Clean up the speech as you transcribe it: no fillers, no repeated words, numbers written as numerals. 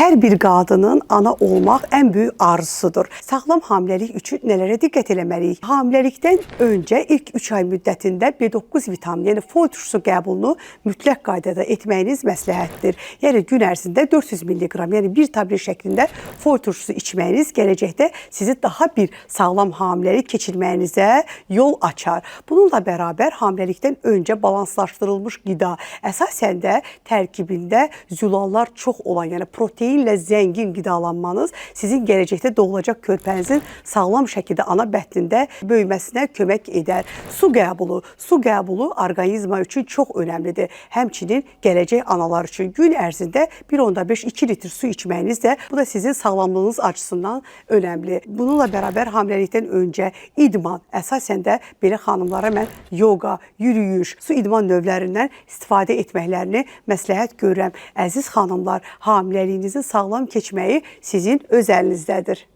Hər bir qadının ana olmaq ən böyük arzusudur. Sağlam hamiləlik üçün nələrə diqqət eləməliyik? Hamiləlikdən öncə ilk 3 ay müddətində B9 vitamini, yəni fol turşusu qəbulunu mütləq qaydada etməyiniz məsləhətdir. Yəni gün ərzində 400 mq, yəni bir tablet şəklində fol turşusu içməyiniz gələcəkdə sizi daha bir sağlam hamiləlik keçirməyinizə yol açar. Bununla bərabər hamiləlikdən öncə balanslaşdırılmış qida, əsasən də tərkibində zülallar çox olan, yəni proteinlə zəngin qidalanmanız sizin gələcəkdə doğulacaq körpənizin sağlam şəkildə ana bətnində böyüməsinə kömək edər. Su qəbulu, su qəbulu orqanizma üçün çox önəmlidir. Həmçinin gələcək analar üçün gün ərzində 1.5-2 litr su içməyiniz də bu da sizin sağlamlığınız açısından önəmli. Bununla bərabər hamiləlikdən öncə idman, əsasən də belə xanımlara mən yoqa, yürüyüş, su idman növlərindən istifadə etməklərini məsləhət görürəm. Əziz xanımlar, hamiləliyinizin sağlam keçməyi sizin öz əlinizdədir.